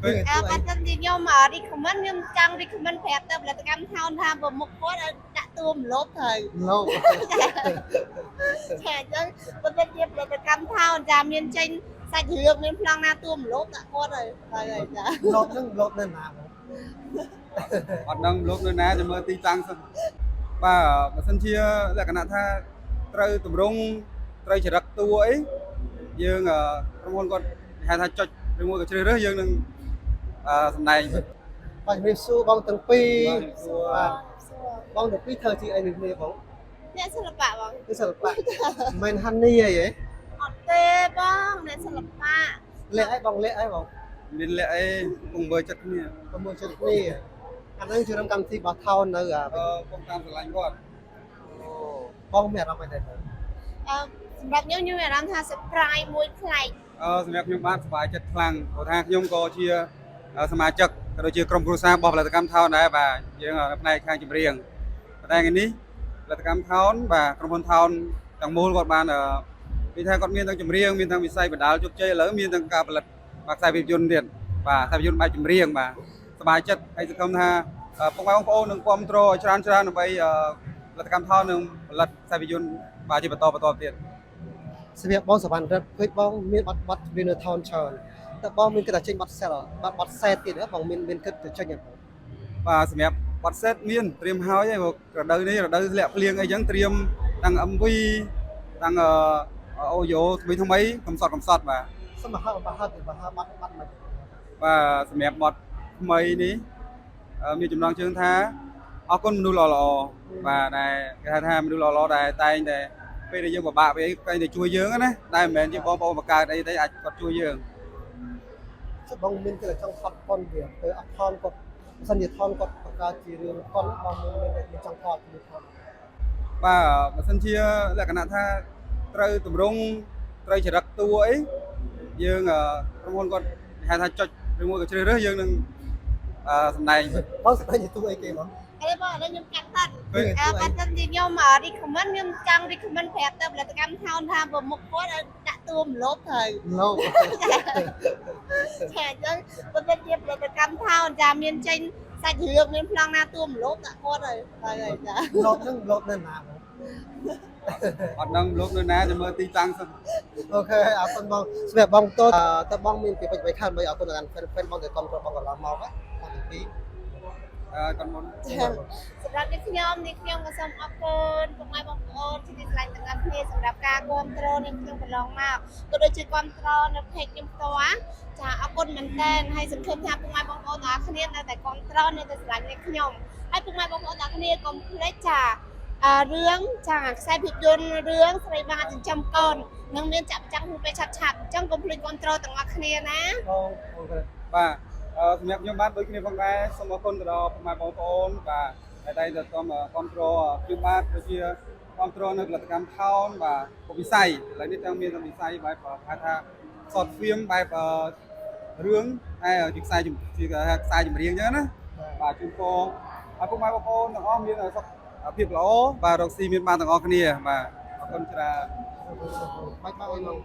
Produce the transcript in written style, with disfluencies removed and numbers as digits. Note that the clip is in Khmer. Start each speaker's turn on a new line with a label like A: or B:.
A: ឃើញ
B: អើបើសិនជាខ្ញុំ recommend ខ្ញុំចង់ recommend ប្រាប់ទៅផលិតកម្មថោនថាប្រមុខគាត់ឲ្យដាក់តួមលប់ត្រូវ
C: លោក
B: ចាអញ្ចឹងបើសិនជាផលិតកម្មថោនចាមានចេញសាច់រឿងមានប្លង់ណាតួមលប់ដាក់គាត់ហើយហើយហើយចា
C: លោកហ្នឹងលោកនៅណាបង
A: អត់ដឹងលោកនៅណាចាំមើលទីតាំងសិនបាទបើសិនជាលក្ខណៈថាត្រូវតម្រង់ត្រូវចរិតតួអីយើងក្រុមហ៊ុនគាត់ហៅថាចុចឬមួយក៏ជ្រើសរើសយើងនឹងសម្ដែង
C: បាទជំរាបសួរបងទាំងពីរ
A: បាទ
C: បាទបងទាំងពីរធ្វើជាអីនេះគ្នាបង
B: អ្នកសិល្បៈបង
C: គឺសិល្បៈមិនមែនហាន់នីអីហ៎
B: អត់ទេបងអ្នកសិល្បៈ
C: លាក់អីបងលាក់អីបង
A: មានលក្ខអីពងមើលចិត្តគ្នា
C: ប្រមូលចិត្តគ្នាអាហ្នឹងជារួមកម្មវិធីរបស់ថោននៅអា
A: ពងតាមស្រឡាញ់គាត់
C: បងមានអារម្មណ៍អីដែរបង
B: អឺសម្រាប់ខ្ញុំខ្ញុំមានអារម្មណ៍ថា surprise មួយប្លែក
A: សម្រាប់ខ្ញុំបាទសប្បាយចិត្តខ្លាំងព្រោះថាខ្ញុំក៏ជាសមាជិកក៏ដូចជាក្រុមគ្រួសាររបស់ផលិតកម្មថោនដែរបាទយើងផ្នែកខាងចម្រៀងប៉ុន្តែថ្ងៃនេះផលិតកម្មថោនបាទក្រុមហ៊ុនថោនទាំងមូលគាត់បាននិយាយថាគាត់មានទាំងចម្រៀងមានទាំងវិស័យបណ្ដាលជោគជ័យឥឡូវមានទាំងការផលិតបាទខ្សែភាពយន្តទៀតបាទខ្សែភាពយន្តបែបចម្រៀងបាទសប្បាយចិត្តហើយសង្ឃឹមថាពុកម៉ែបងប្អូននឹងគាំទ្រឲ្យច្រើនច្រើនដើម្បីផលិតកម្មថោននឹងផលិតខ្សែភាពយន្តបាទជាបន្តបន្តទៀត
C: សម្រាប់បងសវណ្ណរិទ្ធឃើញបងមានប័ណ្ណប័ណ្ណចម្រៀងនៅថោនច្រើនតើបងមានគិតថាចេញប័ណ្ណសិលប័ណ្ណប័ណ្ណសេតទៀតហ៎បងមានមានគិតទៅចេញអត់បង
A: បាទសម្រាប់បទសេតមានត្រៀមហើយហើយព្រោះរដូវនេះរដូវធ្លាក់ភ្លៀងអីចឹងត្រៀមតាំង MV តាំងអូយ៉ូថ្មីថ្មីកំសត់កំសត់បាទ
C: សមហបហបហប័ណ្ណប័ណ្ណមិន
A: បាទសម្រាប់បទថ្មីនេះមានចំណងជើងថាអរគុណមនុស្សល្អល្អបាទដែលគេហៅថាមនុស្សល្អល្អដែលតែងតែពេលដែលយើងពិបាកពេលអីតែងតែជួយយើងណាតែមិនមែនជាបងប្អូនបង្កើតអីទេអាចគាត់ជួយយើង
C: ចុះបងមានគិតថាចង់ថតប៉ុនវាទៅអត់ថនគាត់បើសិនជាថនគាត់បង្កើតជារឿងប៉ុនបងមានមានចង់ថតជាមួយថន
A: បាទបើសិនជាលក្ខណៈថាត្រូវតម្រង់ត្រូវចរិតតួអីយើងក្រុមហ៊ុនគាត់ហៅថាចុចឬមួយក៏ជ្រើសរើសយើងនឹងសម្ដែង
C: បងស្ដែងជាតួអីគេបង
B: អីបងឥឡូវខ្ញុំកាត់តិច
A: ឃើញ
B: អើបើសិនជាខ្ញុំ recommend ខ្ញុំចង់ recommend ប្រាប់ទៅផលិតកម្មថោនថាប្រមុខគាត់ឲ្យដាក់តួមលប់ត្រូវ
C: លោក
B: ចាអញ្ចឹងបើសិនជាផលិតកម្មថោនចាមានចេញសាច់រឿងមានប្លង់ណាតួមលប់ដាក់គាត់ហើយហើយហើយចា
C: លោកហ្នឹងលោកនៅណាបង
A: អត់ដឹងលោកនៅណាចាំមើលទីតាំងសិន
C: OK អរគុណបងសម្រាប់បងតូចតើបងមានពីពេចអ្វីខាងដើម្បីអរគុណដល់ fan fan បងដែលគ្រប់គ្រងបងកន្លងមកណាបងទាំងពីរ
A: គាត់មុន
B: សម្រាប់នេះខ្ញុំនេះខ្ញុំក៏សូមអរគុណពុកម៉ែបងប្អូនជាទីស្រឡាញ់ទាំងអស់គ្នាសម្រាប់ការគ្រប់គ្រងនេះខ្ញុំកន្លងមកក៏ដូចជាគ្រប់គ្រងនៅ page ខ្ញុំផ្ទាល់ចាអរគុណមែនតើហើយសង្ឃឹមថាពុកម៉ែបងប្អូនទាំងអស់គ្នានៅតែគ្រប់គ្រងនៅតែស្រឡាញ់នេះខ្ញុំហើយពុកម៉ែបងប្អូនទាំងអស់គ្នាកុំភ្លេចចាអឺរឿងចាខ្សែភាពយន្តរឿងស្រីបាចិញ្ចឹមកូននឹងមានចាក់ប្រចាំក្នុងពេលឆាប់ៗអញ្ចឹងកុំភ្លេចគ្រប់គ្រងទាំងអស់គ្នាណា
C: បងបងគាត់
A: បាទសម្រាប់ខ្ញុំបាទដូចគ្នាផងដែរសូមអរគុណទៅដល់ពុកម៉ែបងប្អូនបាទដែលតែងតែគាំគ្រប់គ្រងខ្ញុំបាទដូចជាគ្រប់គ្រងនៅផលិតកម្មថោនបាទគ្រប់វិស័យឥឡូវនេះទាំងមានទាំងវិស័យបែបហៅថា short film បែបរឿងតែជាខ្សែជាខ្សែចម្រៀងអញ្ចឹងណាបាទជូនពរឲ្យពុកម៉ែបងប្អូនទាំងអស់មានសុខភាពល្អបាទរកស៊ីមានបានទាំងអស់គ្នាបាទអរគុណច្រើន
C: បាច់មកអីបង